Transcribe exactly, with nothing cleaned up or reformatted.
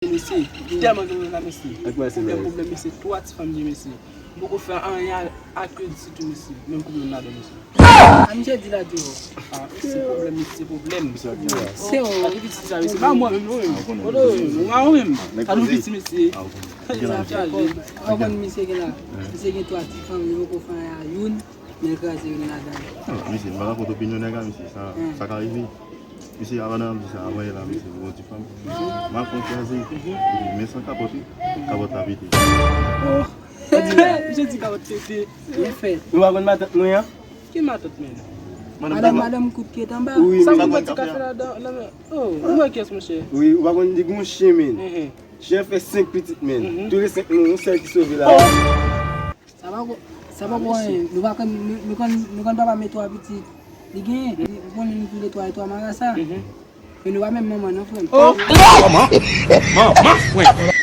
Mesye, tèlman gen moun la, mesye. Ak mesye, men pwoblèm, mesye, twa ti fanm gen, mesye. M poko fè anyen a, ak yo ditou, mesye. Menm pwoblèm ladan, mesye. A, misye di la di yo. A, se pwoblèm, mesye, se pwoblèm. Se ou. Sa ki piti sa, mesye. Pa mwen menm, non, menm. Kote ou menm? Ou pa ou menm? Sa nou piti, mesye. Sa fè kòb. Ou konn misye gen la. Misye gen twa ti fanm, li poko fè anyen a youn. Men kraze youn ladan. Non, mesye, m pa ka kont opinyon nèg la, mesye. Sa, sa ka rive. Mesye, avan nan di sa, avan yè la, mesye, bon ti fanm. Mesye, m ap konn kraze. Men san kapòt, wi. Kapòt la pete. Oh! Misye di kapòt pete. Byen fèt. Ou pa konn matant mwen an? Ki matant mwen? Madanm, madanm kout ki anba. Wi, men sa pou mwen ti kafe la dan, la men. Oh, ou wè kiyès, monchè? Wi, ou pa konn di gon chen, men. Chen fè senk pitit, men. Tou le senk, nou, yon sèl ki sove la. Sa pa ko-, sa pa ko anyen. Nou pa konn, nou, nou konn, nou konn papa m e twa pitit. Li genyen, li konnen nou tou le twa e twa marasa. Men nou pa menm manman non, frè m. Oh! Manman! Manman! Mwen!